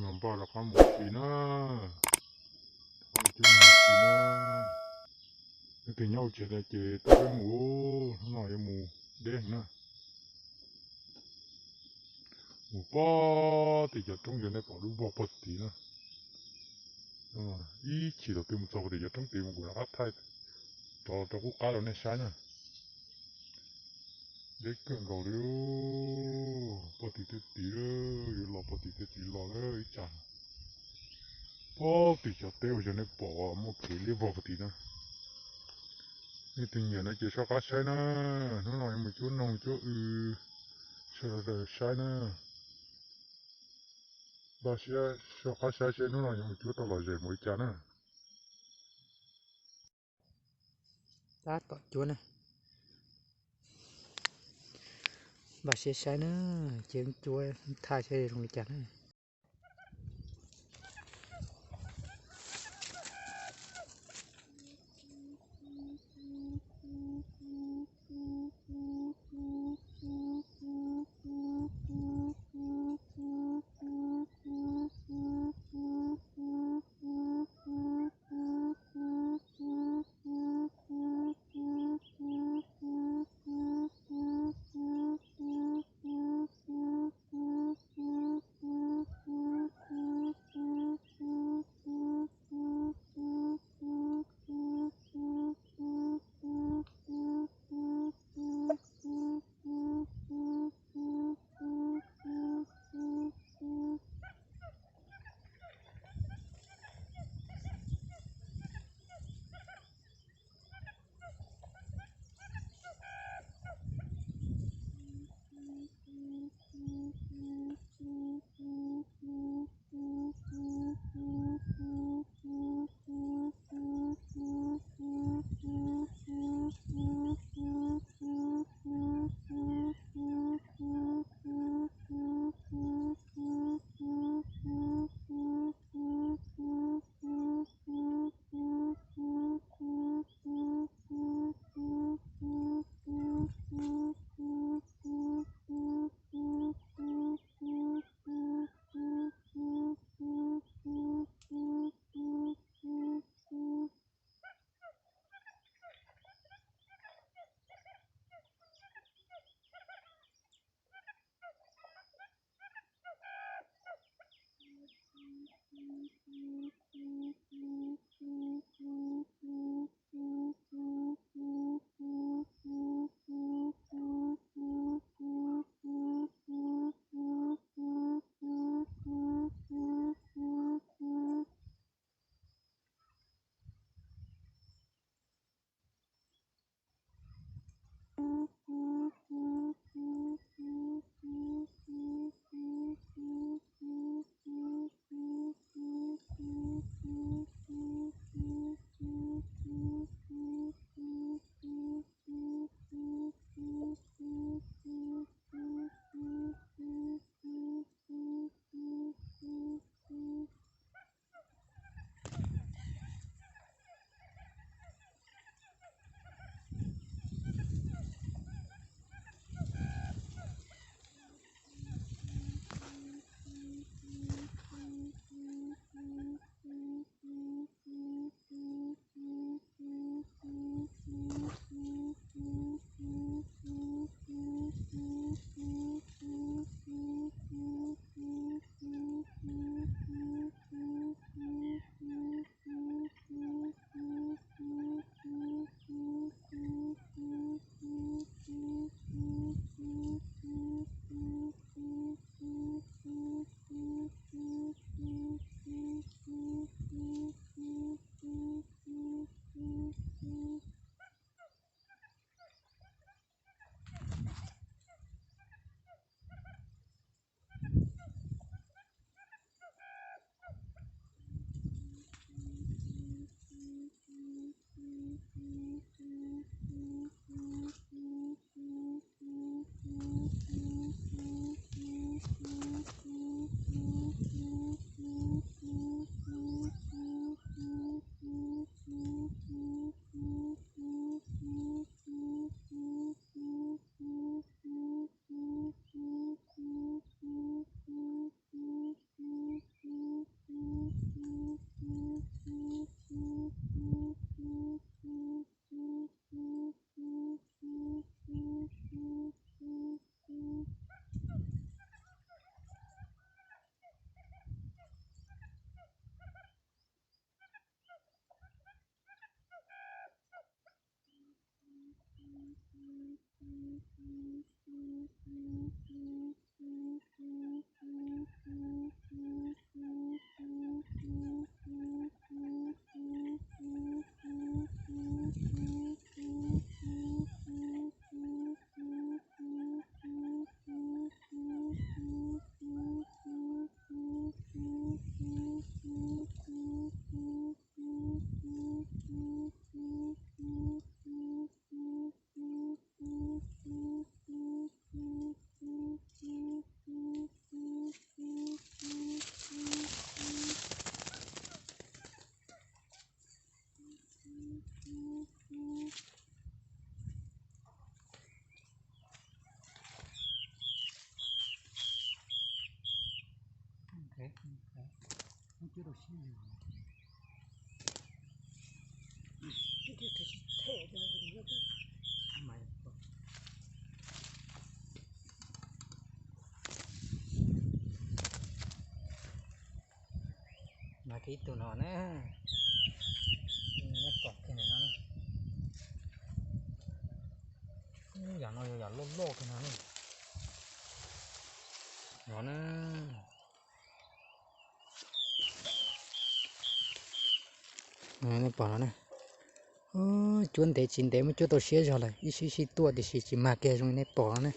Los npaj rov qab mus tsev na. Mus tsev na. Leej twg nyob hauv tsev no ces tau peb mus, hnub no yuav mus deb heev na. Mus pog tim cov roob yog nej pom lub vog pog tid na. Ib chim thaum twg mus txog pog tim cov roob tid mus kuv rov qab thaij rov rau qub qab rau nej saib na. Deb kawg nkaus li, pog tim tej tid, yuav los pog tim tej tid los lawm ib tsam. Pog tim cov teb uas yog nej pom muaj kev liab vog pog tid na. Nej tus nyiam no ces soj qab saib na, hnub no yuav mus cuab noog cuab w, sawv daws saib na. Npaj siab soj qab saib seb hnub no yuav mus cuab tau lom zem mus li cas na. Tab tom cuab na. Npaj siab saib na, ces cuab thaj seb zoo li cas na. Mas ib tug no na, nej pom kiag no, yam no yog yam loj loj kiag no na. No na, nej pom no na. Cuab ntev tsis ntev muab cuab tau siab zog lawm, ib sij sij tuaj tiam sis tsis mag kiag zoo li nej pom no na.